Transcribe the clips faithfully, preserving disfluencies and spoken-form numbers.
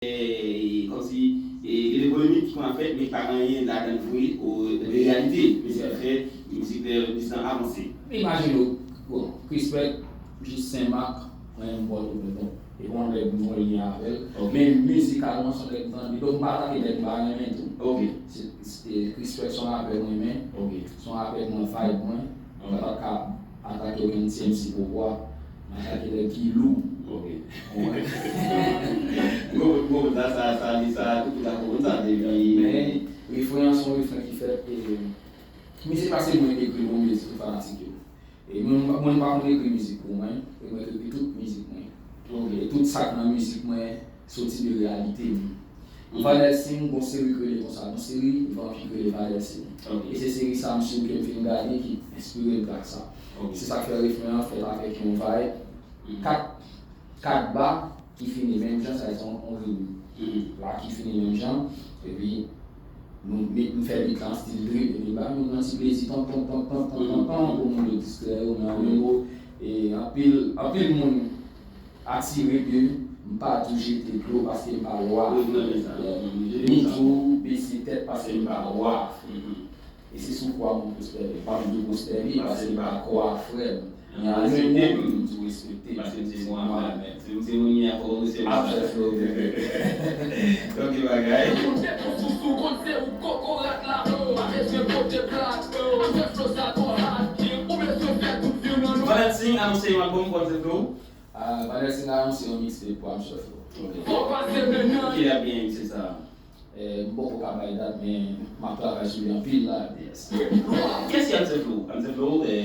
e, kòmsi, e, gen de polemik ki konn ap fèt, men ki pa gen anyen ladan l vre, o, reyalite. Men se fè mizik, e, mizik lan avanse. Imajine w, bon, Krispèk, jis Senmak, mwen menm Pòtoprens, bon. E bon nèg mwen lye avè l. Ok. Men mizikalman, se yon nèg m tande. Donk, m pa atake nèg m pa renmen tou. Ok. Se, se, Krispèk se yon rapè mwen renmen. Ok. Se yon rapè mwen vibe mwen. Ok. Mwen pa ka atake okenn ti M C poukwa. M atake nèg ki lou. Ok. Ou konprann? M konprann, m konprann sa, sa, sa, li, sa, tout moun ka konprann sa, depi. Men, refren an se yon refren ki fèt, e, mizik la se mwen ki ekri l, bon, men se tout fanatik yo. E mwen, mwen pa konn ekri mizik pou mwen, e mwen ki ekri tout mizik mwen. Ok. E tout sa k nan mizik mwen soti de reyalite m. Mhm. Van Helsing, gon seri k rele konsa, gon seri vanpi k rele Van Helsing. Ok. E se seri sa m si w ke m fin gade ki enspire m trak sa. Ok. Se sa k fè refren an fèt avèk yon vibe. Mhm. Kat, kat ba, ki fini menm jan, sa se yon, yon rim. Mhm. La ki fini menm jan, epi nou, nou, nou fè beat la an stil drip, epi ba moun nan ti plezi, ton, ton, ton, ton, ton, ton, ton, pou moun yo distrè yo, men an yon mo, e anpil, anpil moun atire de, m pa tou jete dlo paske m pa lwa. Wi, m renmen sa. Wi, m renmen sa. Ni tou bese tèt paske m pa lwa. Mhm. E se sou kwa moun pwostène. Pa vle pwostène, paske m pa kwa frè m. Men a lè moun tou respekte. Paske m se mwa menm. Si m se moun, mi a fò ou se mwa. Ap fè flow. Ok, bagay. Moun te konn sou sou konn se ou kokorat la, oh. Pa bezwen pote plat, oh. Ap fè flow sa twò hard, yeah. Ou bezwen fè tout film an nwa. Van Helsing anonse yon albòm pou Amsel Flow. Ah, Van Helsing anonse yon mixtape pou Amsel Flow. Ok. Fò pase mennen. Ki ap gen mixtape sa? Eh, m poko ka bay dat, men m ap travay sou li anpil la. Yes. Kiyès ki Amsel Flow? Amsel Flow, eh,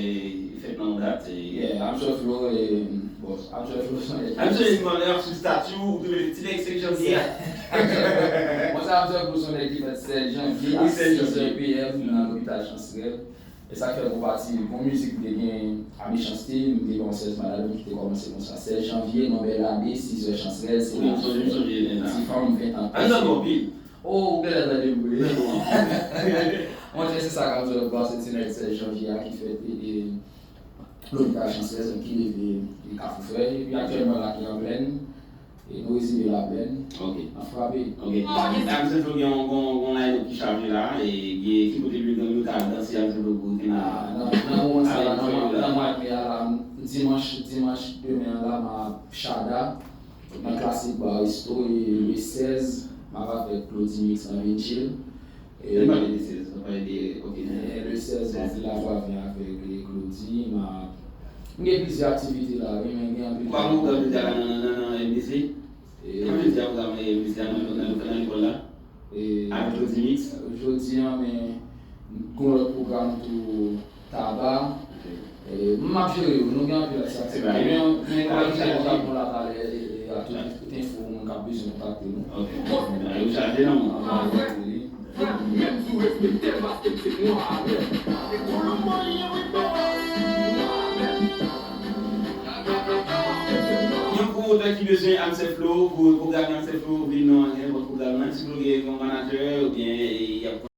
li fèt nan yon dat, eh. Yeah, Amsel Flow, eh, bon, Amsel Flow se yon nèg. Amsel Flow, lè w ap swiv stati w, ou te mete ti nèg sèz janvye a. Bon, sa Amsel Flow se yon nèg ki fèt sèz janvye a sizè P M nan lopital Chancerelle. E sa k fè gon pati, gon mizik m te gen a Mechanste, m te gen yon sèz madanm ki te kòmanse konsa, sèz janvye, non bèl ane, sizè Chancerelle, se la fèt. Ti fanm ven tan pase. Ann tande anpil. Oh, ou genlè tande m vre. Monchè, se sa k ap di w, se ti nèg sèz janvye a ki fèt, e, e, lopital Chancerelle, ki leve, e, Kafou Fèy, epi aktyèlman la ki an plèn. E nou rezide la plèn. Ok. N ap frape. Ok. Amsel Flow gen yon, gen yon, gen yon line-up ki chaje la. E gen ki kote nou, nou ka danse Amsel Flow pou gen la. Ah, nan, nan moman sa la, nan mwa, nan mwa me a la, dimanch, dimanch demen an la, m ap Chada, nan Classic Bar Resto, e le sèz, m ap avèk Claudy Mix nan Vinchil. E nou pale de sèz, nou pale de, ok. E le sèz, m ap vin la pou vin avèk, e, Claudy, m a, m gen plizyè aktivite la, wi, men gen anpil. Ou pa gen pwogram jodi a la nan, nan, nan, nan M D C? E, jodi a pwogram, e, M D C a nan, nan, nan lekòl la? E, avèk Claudy Mix? Jodi a, men, gon lòt pwogram tou. Taba. Ok. E, m ap jere yo, nou gen anpil sa. Se vre. Men, men, kòm m di nou, n ap bon la talè, e, e, a tout, tout enfo, moun k ap bezwen kontakte nou. Ok. Yo chaje nan mwen. Menm si w respekte m paske m se nwa menm. E Kolonbo li ye wi, bro. Nwa menm. Yon pwomotè ki bezwen Amsel Flow, pou, pou gade Amsel Flow, vin nan nenpòt pwogram nan. Si w gen yon manadjè, oubyen, e, y ap